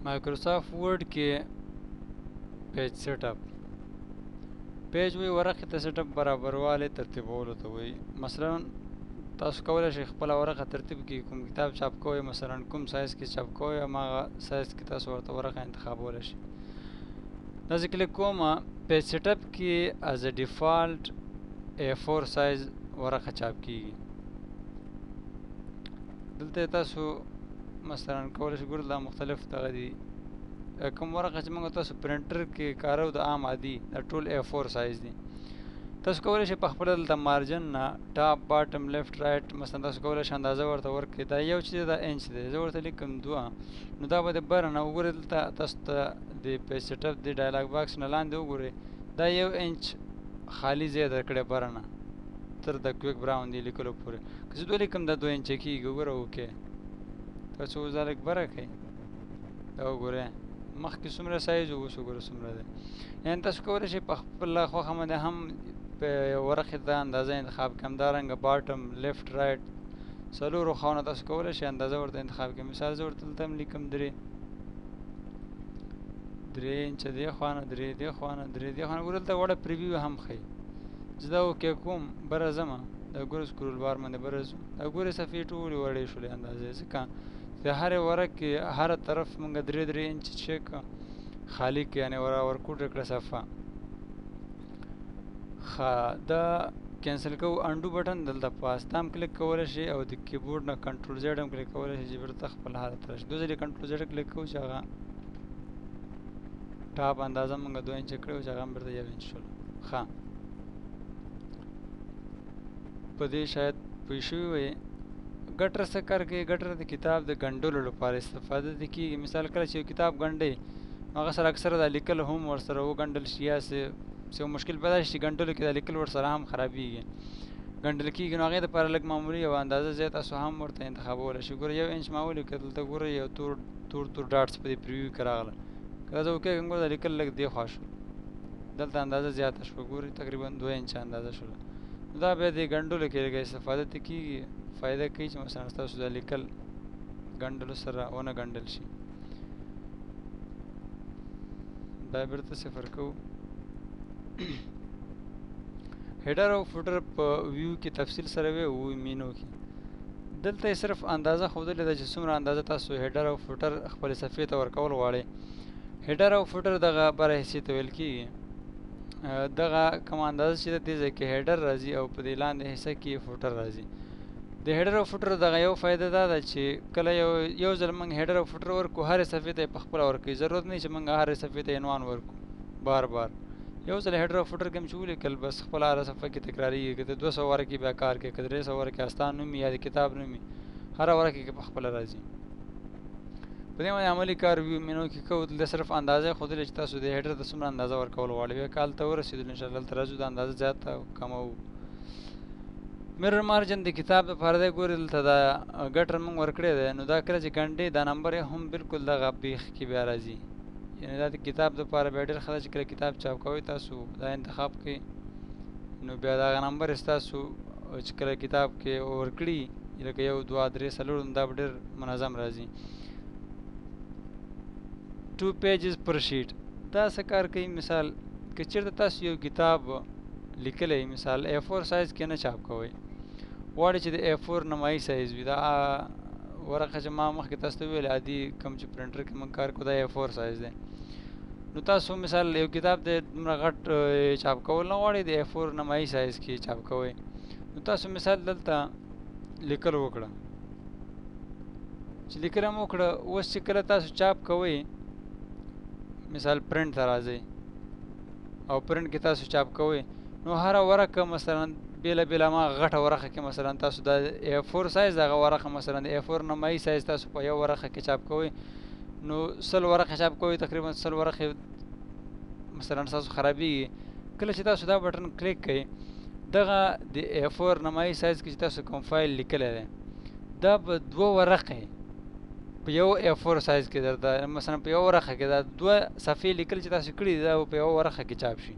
مایکروسافټ ورډ کې پیج سیټ اپ. پیج وی ورقې ته سیټ اپ برابروالی ترتیبولو ته وایي. مثلا تاسو کولی شئ خپله ورقه ترتیب کړئ، کوم کتاب چاپ کوئ، مثلا کوم سایز کې چاپ کوئ، هماغه سایز کې تاسو ورته ورقه انتخابولی شئ. داسې کلیک کوم، پیج سیټ اپ کې از ا ډیفالټ A4 سایز ورقه چاپ کیږي. دلته تاسو مثلا کولی شئ ګورئ، دا مختلف دغه دي. کوم ورقه چې موږ تاسو پرنټر کې کارو، د عام عادي دا ټول A4 سایز دي. تاسو کولی شئ په خپله دلته مارجن نه ټاپ، باټم، لیفټ، رایټ، مثلا تاسو کولی شئ اندازه ورته ورکړئ. دا یو چې دا انچ دی، زه ورته لیکم دوه، نو دا به د بره نه وګورئ. دلته تاسو ته د پیج سیټ اپ د ډایلاګ باکس نه لاندې وګورئ، دا یو انچ خالی ځای درکړی بره نه تر د کویک براون دی لیکلو پورې. که زه دوه لیکم، دا دوه انچه کېږي. وګوره، اوکې، تاسو اوس دا لږ بره کړئ، دا وګورئ مخکې څومره سایز و، اوس وګوره څومره دی. یعنې تاسو کولی شئ په خپله خوښه باندې هم په ورقې ته اندازه انتخاب کړئ. همدارنګه باټم، لیفټ، رایټ، څلورو خواونه تاسو کولی شئ اندازه ورته انتخاب کړئ. مثال زه ورته دلته هم لیکم درې، درې انچه دې خوا نه، درې دې خوا نه، درې دې خوا نه. ګوره، دلته وړه پریویو هم ښیي. زه دا اوکې کوم، بره ځم، دا ګوره سکرول بار باندې بره ځو، دا ګوره صفحې ټولې وړې شولې اندازې، ځکه د هرې ورقې هره طرف مونږ درې درې انچ چک خالی کړ، یعنې ورکوټه کړه صفحه. ښه، دا کینسل کوو. انډو بټن دلته پاس دا هم کلیک کولی شئ او د کیبورډ نه کنټرول زیډ هم کلیک کولی شئ چې بیرته خپل حالت راشي. دوه ځلې کنټرول زیډ کلیک کوو چې هغه ټاپ اندازه مونږ دوه انچه کړې وه، چې هغه هم بیرته یو انچ شول. ښه، په دې شاید پوه شوي وئ. ګټر څه کار کوي؟ ګټر د کتاب د ګنډلو لپاره استفاده دې کیږي. مثال کله چې یو کتاب ګنډئ، هغه سره اکثره دا لیکل هم ورسره وګنډل شي، یا څه مشکل پیدا شي چې ګنډلو کې دا لیکل ورسره هم خرابیږي، ګنډل کیږي، نو هغې دپاره لږ معمولي یوه اندازه ځای تاسو هم ورته انتخابولی شئ. ګوره، یو انچ ما ولیکه، دلته ګوره یو تور تور تور ډاټس په دې پریویو کې راغله. که دا زه وکیږم، ګوره دا لیکل لږ دې خوا شو، دلته اندازه زیاته شوه. ګورئ، تقریبا دوه انچه اندازه شوله. دا بیا د ګنډلو کې لږه استفاده ته کیږي، فایده کوي چې مثلا ستاسو دا لیکل ګنډلو سره ونه ګنډل شي. دا بیرته صفر کوو. هیډر او فوټر په ویو کې تفصیل سره وی او مینو کې دلته یې صرف اندازه ښودلې ده چې څومره اندازه تاسو هیډر او فوټر خپلې صفحې ته ورکول غواړئ. هیډر او فوټر دغه بره حصې ته ویل کیږي. دغه کوم اندازه چې ده، دې ځای کې هیډر راځي او په دې لاندې حصه کې فوټر راځي. د هیډر او فوټر دغه یو فایده دا ده چې کله یو یو ځل موږ هیډر او فوټر ورکو، هرې صفحې ته یې په خپله ورکوي. ضرورت نه چې موږ هرې صفحې ته عنوان ورکو بار بار. یو ځل هیډر او فوټر کوم چې ولیکل، بس خپله هره صفحه کې تکراریږي. که ته 200 ورقې بیا کار کوې، که 300 ورقې، ستا نوم یا د کتاب نوم، هره ورقه کې په خپله راځي. په دې باندې عملي کار ویو مینو کې کوو. دلته صرف اندازه یې ښودلې چې تاسو د هیډر ته څومره اندازه ورکول غواړئ. بیا کال ته ورسېدلو، انشاءالله دلته راځو، د اندازه زیاته او کموو. میرر مارجن د کتاب دپاره دی. ګورې، دلته دا ګټر موږ ورکړی دی، نو دا کله چې ګنډې، دا نمبر یې هم بالکل دغه بیخ کې بیا راځي. یعنې دا د کتاب دپاره بیا ډېر ښه ده چې کله کتاب چاپ کوئ، تاسو دا انتخاب کړئ، نو بیا دغه نمبر ستاسو چې کله کتاب کې ورکړي، لکه یو، دوه، درې، څلور، نو دا به ډېر منظم راځي. 2 پیجز پر شیټ دا څه کار کوي؟ مثال که چېرته تاسو یو کتاب لیکلی، مثال A4 سایز کې نه چاپ کوئ، غواړئ چې د A4 نمایي سایز وي، دا ورقه چې ما مخکې تاسو ته وویل، عادي کوم چې پرنټر کې موږ کار کوو، دا A4 سایز دی. نو تاسو مثال یو کتاب د دومره غټ چاپ کول نه غواړئ، د A4 نمایي سایز کې چاپ کوئ، نو تاسو مثال دلته لیکل وکړه. چې لیکل هم وکړه، اوس چې کله تاسو چاپ کوئ، مثال پرنټ ته راځئ او پرنټ کې تاسو چاپ کوئ، نو هره ورقه مثلا بیله بیله ما غټه ورقه کې مثلا تاسو د A4 سایز دغه ورقه، مثلا د A4 نمایي سایز تاسو په یو ورقه کې چاپ کوئ، نو 100 ورقه چاپ کوئ، تقریبا 100 ورقې مثلا تاسو خرابیږي. کله چې تاسو دا بټن کلیک کړئ، دغه د A4 نمایي سایز کې چې تاسو کوم فایل لیکلی دی، دا به دوه ورقې په یو A4 سایز کې درته، مثلا په یو ورقه کې دا دوه صفحې لیکل چې تاسو کړي، دا په یو ورقه کې چاپ شي،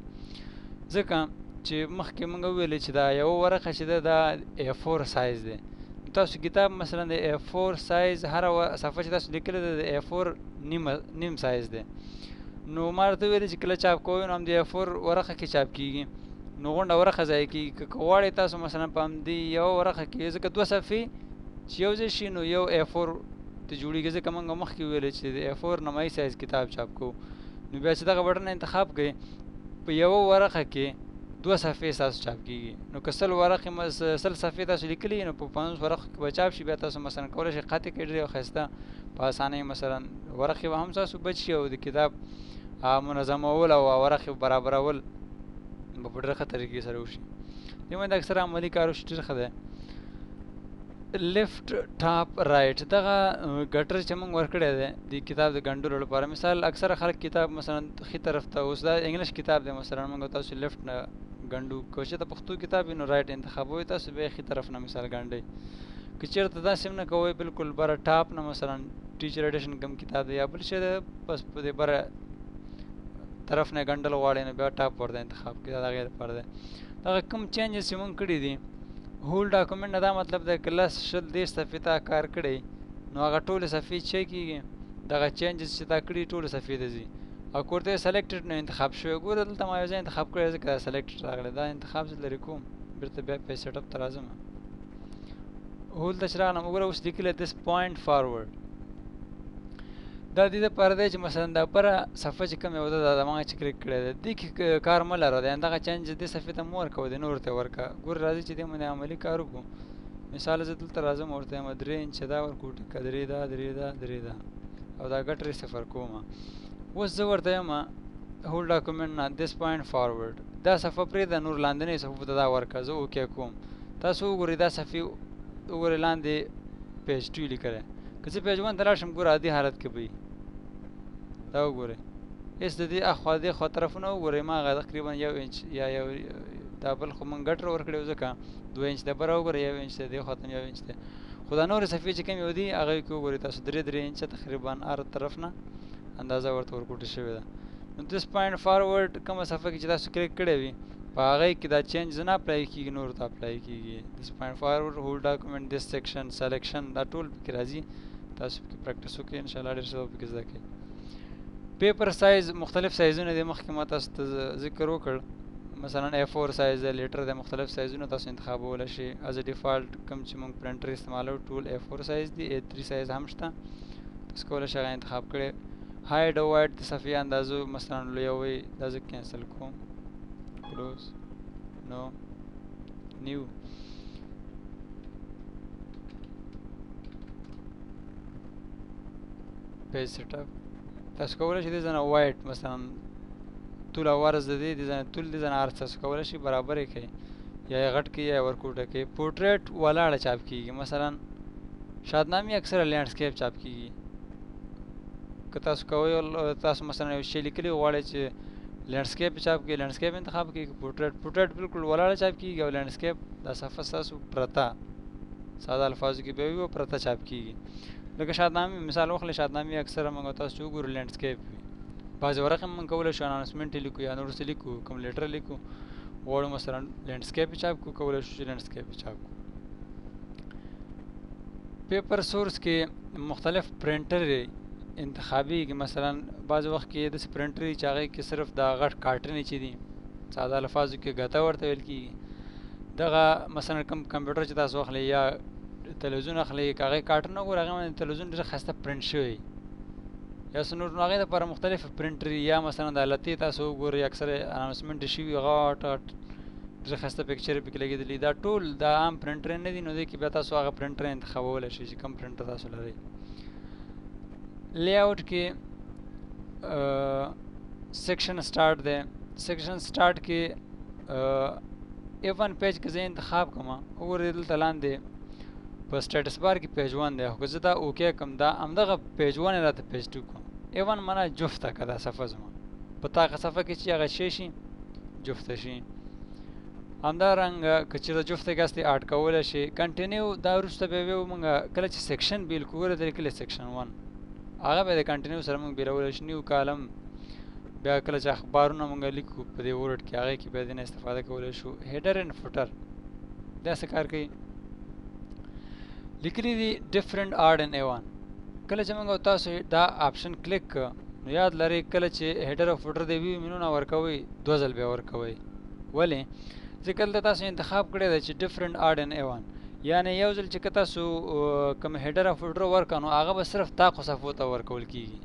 ځکه چې مخکې موږ وویل چې دا یو ورقه چې ده، دا A4 سایز دی. تاسو کتاب مثلا د A4 سایز، هر صفحه چې تاسو لیکلې ده د A4 نیم سایز دی. نو ما راته ویل چې کله چاپ کوئ نو هم د A4 ورقه کې چاپ کیږي، نو غونډه ورقه ضایع کیږي. که غواړئ تاسو مثلا په همدې یو ورقه کې، ځکه دوه صفحې چې یو ځای شي نو یو A4 ته جوړیږي، ځکه موږ مخکې ویل چې د A4 نمایي سایز کتاب چاپ کوو. نو بیا چې دغه بټن انتخاب کړئ، په یوه ورقه کې دوه صفحې ستاسو چاپ کیږي. نو که 100 ورقې 100 صفحې تاسو لیکلي نو په 50 ورقو کې به چاپ شي. بیا تاسو مثلا کولی شئ قطع کړئ ډېر ښایسته په اسانۍ، مثلا ورقې به هم ستاسو بچ شي او د کتاب منظمول او ورقې برابرول به په ډېر ښه طریقې سره وشي. دې باندې اکثره عملي کار وشي، ډېر ښه دی. لیفټ ټاپ رائټ، دغه ګټر چې موږ ورکړی دی د کتاب د ګنډلو لپاره. مثال اکثره خلک کتاب مثلا ښي طرف ته، اوس دا انګلیش کتاب دی، مثلا موږ تاسو لیفټ نه ګنډو. که چېرته پښتو کتاب وي نو رائټ انتخابوئ تاسو، بیا ښي طرف نه مثال ګنډئ. که چېرته داسې هم نه کوئ، بالکل بره ټاپ نه مثلا ټیچر ایډیشن کوم کتاب دی یا بل شی دی، بس په دې بره طرف نه ګنډل غواړئ نو بیا ټاپ ورته انتخاب کړئ، دا د هغې لپاره دی. دغه کوم چینجز چې موږ کړي دي هول ډاکومنټ نه، دا مطلب دی که 10 20 30 صفحې تا کار کړی نو هغه ټولې صفحې چې کېږي دغه چینجز چې تا کړي ټولې صفحې ته ځي. او که ورته سلیکټډ نو انتخاب شوی، ګوره دلته ما یو ځای انتخاب کړی ځکه دا سلیکټډ راغلی، دا انتخاب زه لرې کوم، بېرته بیا پیج سیټ اپ ته راځم. هول ته چې راغلم وګوره اوس لیکلی دیس پوینټ فارورډ. دا دې لپاره دی چې مثلا دا بره صفحه چې کوم یو ده دا ما چې کلیک کړی دی دې کې کار مه لره دی، دغه چینج دې صفحې ته مه ورکوه، دې نورو ته یې ورکړه. ګوره راځي چې دې باندې عملي کار وکړو. مثال زه دلته راځم ورته یم 3 انچه دا ورکو، ټیکه 3 دا 3 دا 3 دا، او دا ګټر یې 0 کوم. اوس زه ورته یم هول ډاکومنټ نه دیس پوینټ فارورډ، دا صفحه پرېږده نور لاندنۍ صفحو ته دا ورکړه، زه اوکې کوم. تاسو وګورئ دا صفحې وګورئ لاندې پیج 2 لیکلی، که زه پیج 1 ته لاړ شم ګوره عادي حالت کې به وي. دا وګورئ هېڅ د دې اخوا دې خوا طرفونه وګورئ، ما هغه تقریبا 1 انچ یا یو دا بل خو موږ ګټر ورکړی و ځکه 2 انچ دی، بره وګورئ 1 انچ دی، دې خوا ته هم 1 انچ دی. خو دا نورې صفحې چې کومې دي هغې کې وګورئ تاسو 3 انچه تقریبا هر طرف نه اندازه ورته ورکوټه شوې ده. نو دیس پوینټ فارورډ کومه صفحه کې چې تاسو کلیک کړی وي په هغې کې دا چینج نه اپلای کیږي، نورو ته اپلای کیږي. دیس پوینټ فارورډ، هول ډاکومنټ، دیس سیکشن، سلیکشن، دا ټول پکې راځي. تاسو پکې پریکټس وکړئ ان شاء الله ډېر څه به پکې زده کړئ. پیپر سایز مختلف سایزونه دي، مخکې ما تاسو ته ذکر وکړ. مثلا A4 سایز دی، لیټر دی، مختلف سایزونه تاسو انتخابولی شئ. از ډیفالټ کوم چې موږ پرنټر استعمالوو ټول A4 سایز دي، A3 سایز هم شته، تاسو کولی شئ هغه انتخاب کړئ. هایډ او وایډ د صفحې اندازو مثلا لویوئ، دا زه کینسل کوم، کلوز، نو نیو. پیج سیټ اپ تاسو کولی شئ دې ځای نه وایډ مثلا طول او عرض د دې، دې ځای نه طول، دې ځای نه عرض تاسو کولی شئ برابر یې کړئ، یا یې غټ کړئ یا یې ورکوټه کړئ. پورټریټ ولاړه چاپ کیږي، مثلا شادنامې اکثره لینډسکیپ چاپ کیږي. که تاسو کوئ تاسو مثلا یو شی لیکلی غواړئ چې لینډسکیپ چاپ کړئ، لینډسکیپ انتخاب کړئ. که پورټریټ، پورټریټ بالکل ولاړه چاپ کیږي او لینډسکیپ دا صفحه ستاسو پرته ساده الفاظو کې به وي او پرته چاپ کیږي. لکه شادنامې مثال واخلئ، شادنامې اکثره موږ تاسو چې وګورو لینډسکیپ وي. بعضې ورقې موږ کولی شو اناونسمنټ یې لیکو یا نور څه لیکو، کوم لیټر لیکو غواړو مثلا لینډسکیپ یې چاپ کړو، کولی شو چې لینډسکیپ یې چاپ کړو. پیپر سورس کې مختلف پرنټر انتخابیږي. مثلا بعضې وخت کې داسې پرنټر دي چې هغې کې صرف دا غټ کارټنې چې دي ساده الفاظو کې ګته ورته ویل کېږي. دغه مثلا کوم کمپیوټر چې تاسو واخلئ یا تلویزیون اخلئ، که هغې کارټن وګورئ هغې باندې تلویزیون ډېر ښایسته پرنټ شوی یا څه نور، نو هغې دپاره مختلف پرنټر. یا مثلا د لتې تاسو وګورئ اکثره اناونسمنټ شوي غټ غټ ډېر ښایسته پکچر پکې لګېدلي. دا ټول دا عام پرنټر نه دي، نو دې کې بیا تاسو هغه پرنټر انتخابولی شئ چې کوم پرنټر تاسو لرئ. لی آوټ کې سیکشن سټارټ دی. سیکشن سټارټ کې ایون پیج کې زه انتخاب کوم، وګورئ دلته لاندې په سټیټس بار کې پیج 1 دی، خو که زه دا اوکی کوم دا همدغه پیج 1 یې راته پیج 2 کوم. ایون معنا جفته که دا صفحه زما په تاقه صفحه کې چې هغه شی شي جفته شي. همدارنګه که چېرته جفته کې هستې اډ کولی شي. کنټینیو دا وروسته بیا ویو موږ کله چې سیکشن بیل کړو، ګوره لیکلی سیکشن 1 هغه بیا د کنټینیو سره موږ بیلولی شو. نیو کالم بیا کله چې اخبارونه موږ لیکو په دې ورډ کې هغې کې بیا دې نه استفاده کولی شو. هیډر اینډ فوټر دا څه کار کوي؟ لیکلي دي ډیفرنٹ آرډ ان ایوان. کله چې موږ تاسو دا آپشن کلیک ک، نو یاد لرئ کله چې هډر او فوټر دی ویو مینونه ورکوي، دوه ځل به ورکوي. ولی؟ ځکه دلته تاسو انتخاب کړی دی چې ډیفرنٹ آرډ ان ایوان، یعنی یو ځل چې که تاسو کوم هډر او فوټر ورکړه نو هغه به صرف طاقو صفحو ته ورکول کیږي.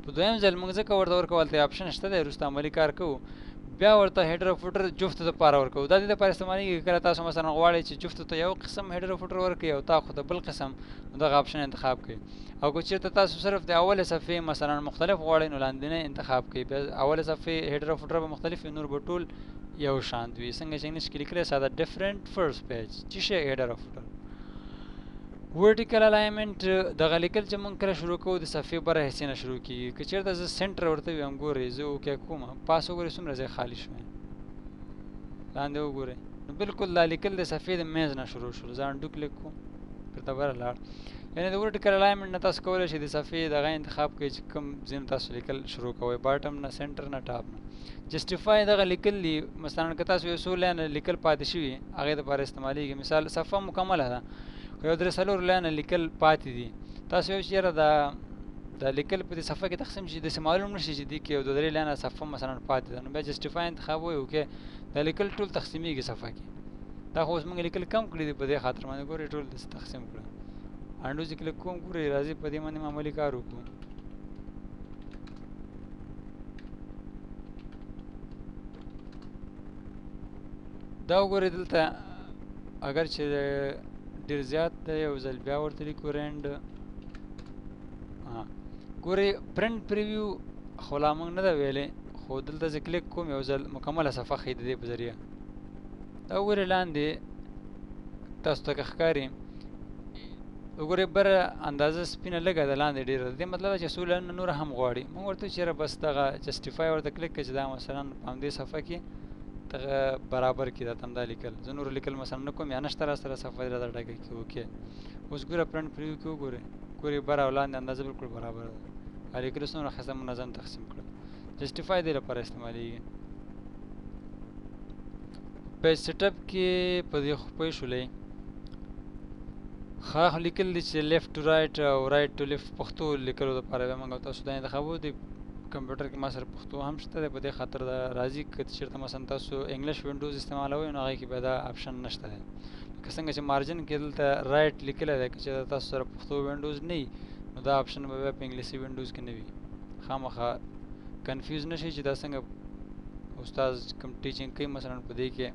په دویم ځل موږ ځکه ورته ورکول ته آپشن شته دی، وروسته عملي کار کوو، بیا ورته هډر او فوټر جفت لپاره ورکوو. دا د دې لپاره استعمالېږي کله تاسو مثلا غواړئ چې جفت ته یو قسم هډر او فوټر ورکړئ او طاقو ته بل قسم، نو دغه آپشن انتخاب کړئ. او که چېرته تاسو صرف د اولې صفحې مثلا مختلف غواړئ نو لاندینی انتخاب کړئ، بیا اولې صفحې هډر او فوټر به مختلف وي، نور به ټول یو شان وي. څنګه چې انګلیش کې لیکلی ساده ډیفرنٹ فرست پیج چې شی هډر او فوټر. ورټیکل الاینمنت دغه لیکل چې مونږ کله شروع کوو د صفحې بره حصې نه شروع کیږي. که چېرته زه سنټر ورته ویم، ګورئ زه اوکې کوم، پاس وګورئ څومره ځای خالي شوی، لاندې وګورئ، نو بالکل دا لیکل د صفحې د منځ نه شروع شول. زه انډو کلیک کوم، بیرته بره لاړ. یعنی د ورټیکل الاینمنت نه تاسو کولی شئ د صفحې دغه انتخاب کړئ چې کوم ځای نه تاسو لیکل شروع کوئ، باټم نه، سنټر نه، ټاپ نه. جسټیفای دغه لیکل دي، مثلا که تاسو یو څو لاینه لیکل پاتې شوي هغې دپاره استعمالېږي. مثال صفحه مکمله ده خو یو درې څلور لاینه لیکل پاتې دي، تاسو یو چې یاره دا دا لیکل په دې صفحه کې تقسیم شي، داسې معلوم نه شي چې دې کې یو دوه درې لاینه صفحه مثلا پاتې ده، نو بیا جسټیفای انتخابوئ. اوکې دا لیکل ټول تقسیمېږي صفحه کې. دا خو اوس موږ لیکل کم کړي دي په دې خاطر باندې ګورئ ټول داسې تقسیم کړه. انډو چې کلیک کوم ګورئ راځي په دې باندې عملي کار وکړو. دا وګورئ دلته اگر چې ډیر زیات دی، یو ځل بیا ورته لیکو رینډ. ګورئ پرنټ پریویو خو لا موږ نه ده ویلې، خو دلته زه کلیک کوم یو ځل مکمله صفحه ښیي د دې په ذریعه. دا وګورئ لاندې تاسو ته که ښکاري، وګورئ بره اندازه سپینه لږه ده، لاندې ډېره ده. دې مطلب ده چې څو لاینونه نور هم غواړي. موږ ورته وایو چې یاره بس دغه جسټیفای ورته کلیک کړه چې دا مثلا په همدې صفحه کې دغه برابر کړي، دا همدا لیکل. زه نور لیکل مثلا نه کوم یا نشته را سره صفحه دې راته ډکه کړي. اوکې اوس ګوره پرنټ پریویو کې وګورئ، ګورئ بره او لاندې اندازه بالکل برابره ده. لیکل څومره ښایسته منظم تقسیم کړل. جسټیفای دې لپاره استعمالېږي. پیج سیټ اپ کې په دې خو پوه شولئ، ښه لیکل دي چې لیفټ ټو رایټ او رایټ ټو لیفټ پښتو لیکلو لپاره بیا موږ تاسو دا انتخابو دي. کمپیوټر کې ما سره پښتو هم شته دی، په دې خاطر دا راځي. که چېرته مثلا تاسو انګلیش وینډوز استعمالوئ نو هغې کې بیا دا آپشن نشته دی. لکه څنګه چې مارجن کې دلته رایټ لیکلی دی، که چېرته تاسو سره پښتو وینډوز نه وي نو دا آپشن به بیا په انګلیسي وینډوز کې نه وي. خامخا کنفیوز نه شئ چې دا څنګه استاد کوم ټیچینګ کوي مثلا په دې کې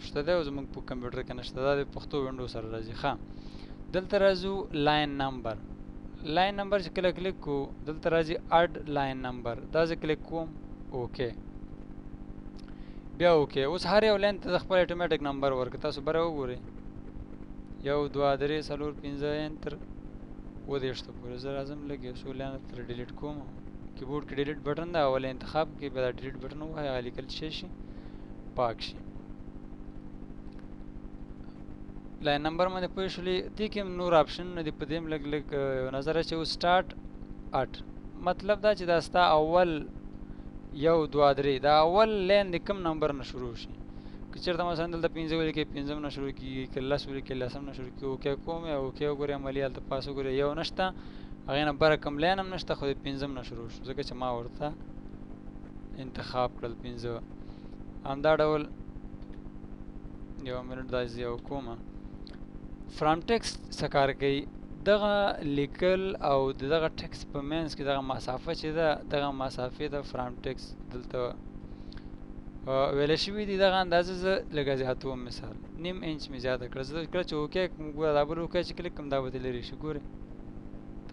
شته دی او زموږ په کمپیوټر کې نشته، دا د پښتو وینډو سره راځي. ښه دلته راځو لاین نمبر. لاین نمبر چې کله کلیک کو دلته راځي اډ لاین نمبر، دا زه کلیک کوم اوکې، بیا اوکې. اوس هر یو لاین ته د خپل اتوماتیک نمبر ورکړه. تاسو بره وګورئ 1 2 3 4 5 انتر 37 پورې. زه راځم لږ یو څو لاین تر ډیلیټ کوم. کیبورډ کې ډیلیټ بټن ده، اول انتخاب کې بیا ډیلیټ بټن ووهئ، هغه لیکل شي شي پاک شي. لاین نمبر باندې پوه شولې. دې کې هم نور آپشنونه دي، په دې هم لږ لږ نظر اچوو. سټارټ اټ مطلب دا چې دا ستا اول 1 2 3 دا اول لاین د کوم نمبر نه شروع شي. که چېرته مثلا دلته 5 ولیکې 5 نه شروع کېږي، که 10 ولیکې 10 نه شروع کېږي. اوکې کوم یا اوکې وګورئ عملي هلته پاس وګورئ یو نشته، هغې نه بره کوم لاین هم نشته، خو د 5 نه شروع شو ځکه چې ما ورته انتخاب کړل 5. همدا ډول یو منټ دا زه یو کوم فرام ټیکسټ څه کار کوي. دغه لیکل او دغه ټیکسټ په منځ کې دغه مسافه چې ده، دغه مسافې ته فرام ټیکسټ دلته ویل شوي دي. دغه اندازه زه لږه زیاتوم، مثال نیم انچ مې زیاته کړه. زه کله چې اوکې کوم ګوره دا بل اوکې چې کلیک کوم دا به ترې لرې شي. ګورئ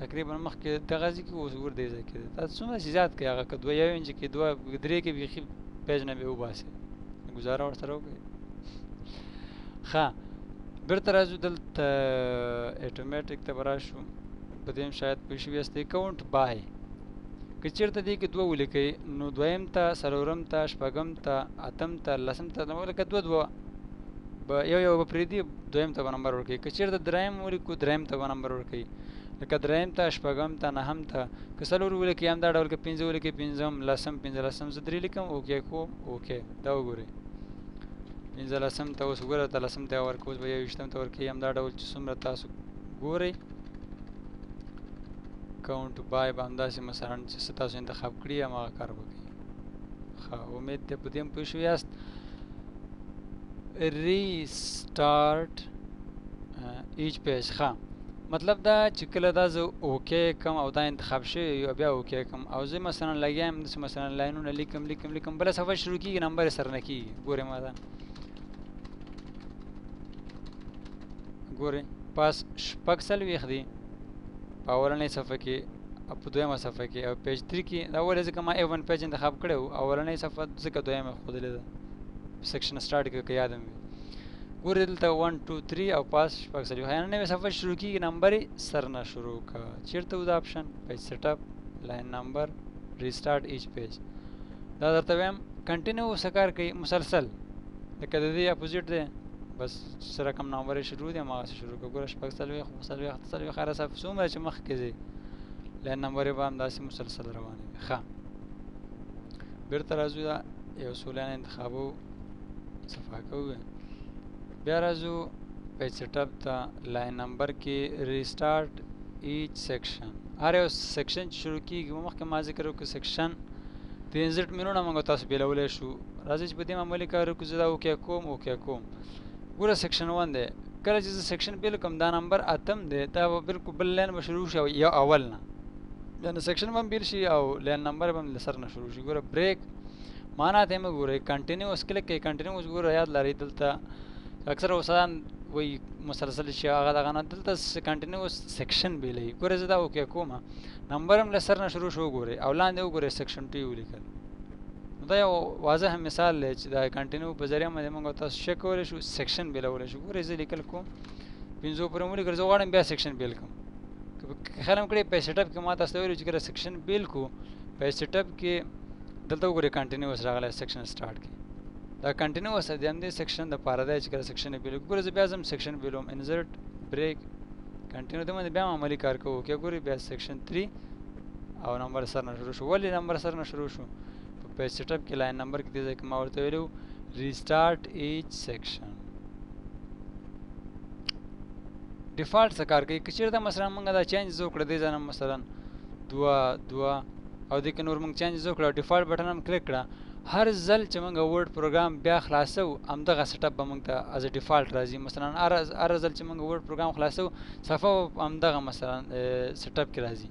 تقریبا مخکې دغه ځای کې اوس ګور دې ځای کې دی. تاسو څومره چې زیات کړئ هغه که 2 یو انچ کې 2 3 کې بیخي پیج نه به وباسي، ګزاره ورسره وکړئ. ښه بیرته راځو دلته اتوماتیک ته به راشو. په دې هم شاید پوه شوي یاستئ. کاونټ بای که چېرته دې کې 2 ولیکئ نو دویم ته، څلورم ته، شپږم ته، اتم ته، لسم ته، لکه 2 2 به یو یو به پرېږدي، دویم ته به نمبر ورکوي. که چېرته دریم ولیکو دریم ته به نمبر ورکوي، لکه دریم ته، شپږم ته، نهم ته. که 4 ولیکئ همدا ډول، که 5 ولیکئ 5م، 10م، 15م. زه 3 لیکم اوکې کوم اوکې. دا وګورئ 15 ته اوس وګوره، 13 ته ورکوي، اوس به 21 ته ورکوي. همدا ډول چې څومره تاسو ګورئ count by به همداسې مثلا چې څه تاسو انتخاب کړي هماغه کار به کوي. ښه، امید دی په دې هم پوه شوي یاست. restart each page. ښه، مطلب دا چې کله دا زه okay کوم او دا انتخاب شوی او بیا okay کوم او زه مثلا لګیا یم داسې مثلا لاینونه لیکم لیکم لیکم، بله صفحه شروع کېږي نمبر یې سره نه کېږي. ګورئ ما ته ګورئ، پاس 46 دی په اولنۍ صفحه کې او په دویمه صفحه کې او page 3 کې. دا ولې؟ ځکه ما even page انتخاب کړی و، اولنۍ صفحه ځکه دویمه ښودلې ده section start کې، که یاد مې وي. ګورئ دلته 1 2 3 او پاس 46. یعنې نوې صفحه شروع کېږي نمبر یې سر نه شروع که. چېرته و دا option؟ Page setup، line number، restart each page. دا درته وایم continue څه کار کوي؟ مسلسل، لکه د دې opposite دی، بس څه رقم نمبر یې شروع دی هماغسې شروع کړه. ګوره 46، 47، 48، هره صفحه څومره چې مخکې ځي line number یې به همداسې مسلسل روانې وي. ښه، بیرته راځو، دا یو څو line انتخابو صفا کوو، بیا راځو page setup ته، line number کې restart each section. هر یو section چې شروع کېږي، مخکې ما ذکر وکړو section د insert menu نه موږ تاسو بېلولی شو. راځئ چې په دې معمولي کار وکړو. زه دا okay کوم، okay کوم. ګوره section 1 دی، کله چې زه section بېل کړم دا نمبر اتم دی، دا به بالکل بل line به شروع شي او یو اول نه، یعنې section به هم بېل شي او line number به هم له سر نه شروع شي. ګوره break معنا ته مه ګورئ، continuous click کوئ، continuous. ګوره یاد لرئ دلته اکثر استادان وایي مسلسل شي هغه دغه نه، دلته continuous section بېلوي. ګوره زه دا okay کوم، نمبر هم له سر نه شروع شو، وګورئ او لاندې وګورئ section 2 یې ولیکل. نو دا یو واضح مثال دی چې دا continue په ذریعه باندې موږ تاسو څه کولی شو؟ section بېلولی شو. ګورئ زه لیکل کوم، پنځو پورې مې ولیکل، زه غواړم بیا section بېل کړم. که خیال هم کړئ page setup کې ما تاسو ته ویلي چې کله section بېل کړو page setup کې دلته وګورئ continuous راغلی section start کې، دا continuous د همدې section دپاره دی چې کله section یې بېل کړو. ګوره زه بیا ځم section بېلوم، insert break continue دې باندې بیا هم عملي کار کوو. okay ګورئ بیا section 3 او نمبر سر نه شروع شو. ولې نمبر سر نه شروع شو؟ په page setup کې line number کې دې ځای کې ما ورته ویلي وو restart each section. default څه کار کوي؟ که چېرته مثلا موږ دا changes وکړه دې ځای نه مثلا دوه دوه او دې کې نور موږ changes وکړه او default button هم کلیک کړه، هر ځل چې موږ Word پروګرام بیا خلاصو همدغه setup به موږ ته as default راځي. مثلا هر ځل چې موږ Word پروګرام خلاصو صفحه به همدغه مثلا setup کې راځي،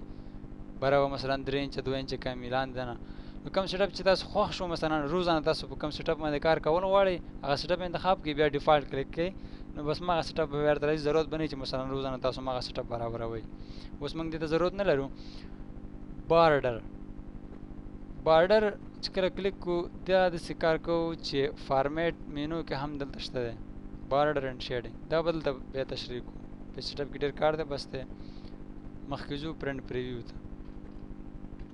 بره به مثلا 3 انچه 2 انچه کمي لاندې نه. نو کوم setup چې تاسو خوښ شو، مثلا روزانه تاسو په کوم setup باندې کار کول غواړئ هغه setup انتخاب کړئ، بیا default کلیک کړئ، نو بس ماغه setup به درته راځي. ضرورت به نه چې مثلا روزانه تاسو ماغه setup برابروئ. اوس موږ دې ته ضرورت نه لرو. border، border چې کله کلیک کو دا داسې کار کوو چې format menu کې هم دلته شته دی border and shading، دا به دلته بیا تشریح کوو. په setup کې ډېر کار دی، بس دی مخکې ځو print preview ته.